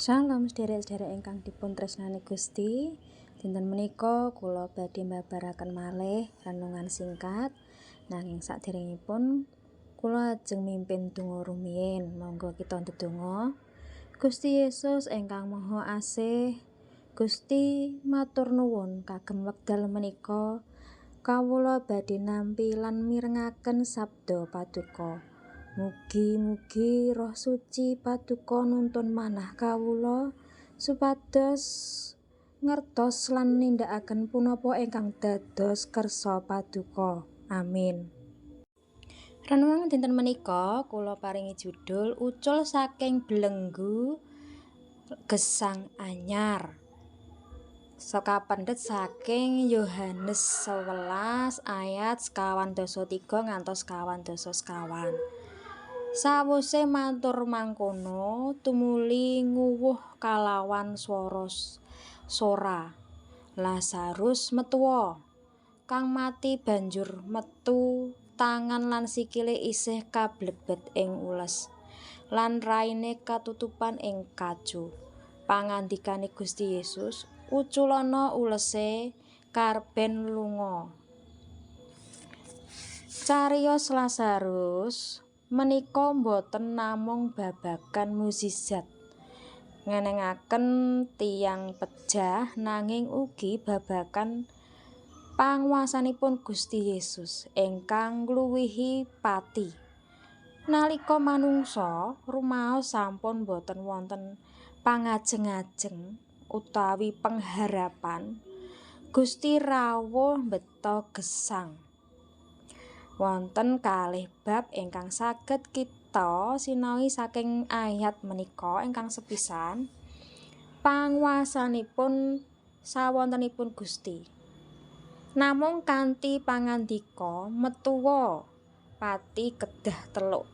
Shalom sederek-sederek ingkang dipun tresnani Gusti. Dinten menika kula badhe mbabaraken malih renungan singkat. Nanging saderengipun kula ajeng mimpin donga rumiyin. Monggo kita ndedonga. Gusti Yesus ingkang Maha Asih, Gusti matur nuwun kagem wekdal menika kawula badhe nampi lan mirengaken sabda Paduka. Mugi-mugi Roh Suci Paduka nuntun manah kawula supados ngertos lan nindakaken punapa ingkang dados kersa Paduka. Amin. Renungan dinten menika kula paringi judul Ucul saking belenggu gesang anyar. Kapendhet saking Yohanes 11 ayat 53 ngantos 49. Sawuse matur mangkono tumuli nguwuh kalawan swara sora, "Lazarus, metuwa!" Kang mati banjur metu, tangan lan sikile isih kablebet ing ules lan raine katutupan ing kacu. Pangandikane Gusti Yesus, "Uculana ulese, karben lunga." Cariyos Lazarus menika boten namung babagan mukjizat ngenengaken tiyang pejah, nanging ugi babagan panguwasanipun Gusti Yesus ingkang ngluwihi pati. Nalika manungsa rumaos sampun boten wonten pangajeng-ajeng utawi pengharapan, Gusti rawuh mbeta gesang. Wonten kalih bab ingkang saged kita sinaoi saking ayat menika. Ingkang sepisan, panguwasanipun sawontenipun Gusti. Namung kanthi pangandika, "Metuwa," pati kedah teluk.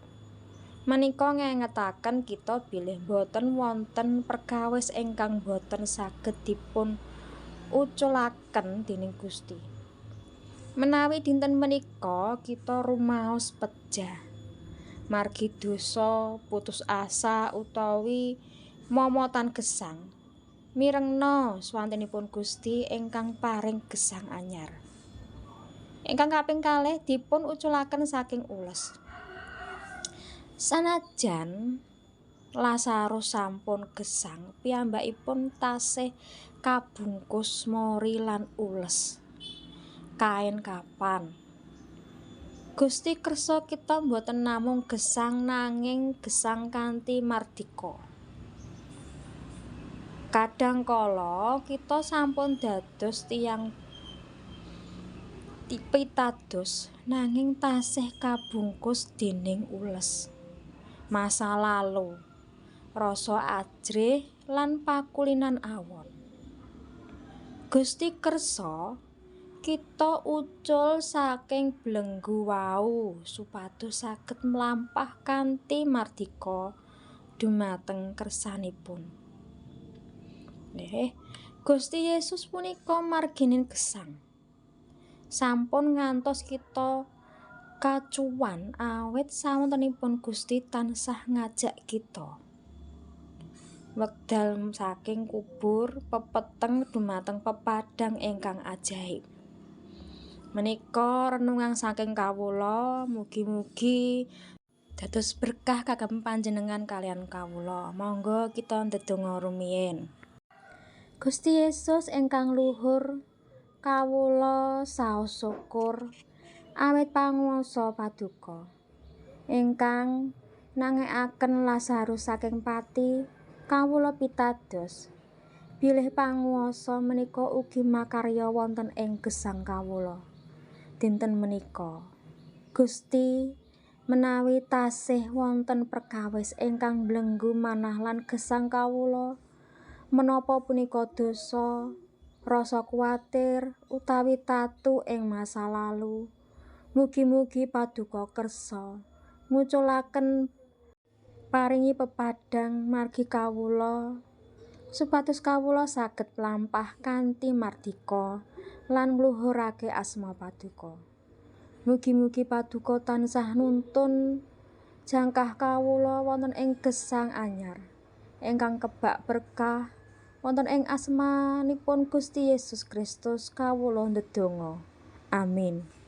Menika ngengetaken kita bilih boten wonten perkawis ingkang boten saged dipun uculaken dening Gusti. Menawi dinten menika kita rumaos pejah margi dosa, putus asa utawi momotan gesang, mirengna swantenipun Gusti ingkang paring gesang anyar. Ingkang kaping kalih, dipun uculaken saking ules. Sanajan Lazarus sampun gesang, piyambakipun tasih kabungkus mori lan ules kain kapan. Gusti kersa kita boten namung gesang, nanging gesang kanthi mardika. Kadang kala kita sampun dados tiyang pitados, nanging tasih kabungkus dening ules masa lalu, rasa ajrih lan pakulinan awon. Gusti kersa kita ucul saking blenggu wau supados saged mlampah kanthi mardika dumateng kersanipun. Gusti Yesus punika margining gesang. Sampun ngantos kita kacuwan awit sawontenipun Gusti tansah ngajak kita. Wekdal saking kubur pepeteng dumateng pepadang ingkang ajaib. Menika renungan saking kawula, mugi-mugi dados berkah kagem panjenengan kaliyan kawula. Monggo kita ndedonga rumiyin. Gusti Yesus ingkang luhur, kawula saos syukur awit panguwasa Paduka ingkang nangekaken Lazarus saking pati. Kawula pitados bilih panguwasa menika ugi makarya wonten ing gesang kawula dinten menika. Gusti, menawi tasih wonten perkawis ingkang mblenggu manah lan gesang kawula, menapa punika dosa, rasa kuwatir utawi tatu ing masa lalu, mugi-mugi Paduka kersa nguculaken, paringi pepadang margi kawula supados kawula saged mlampah kanthi mardika lan ngluhurake asma Paduka. Mugi-mugi Paduka tansah nuntun jangkah kawula wonten ing gesang anyar. ingkang kebak berkah. Wonten ing asmanipun Gusti Yesus Kristus kawula ndedonga. Amin.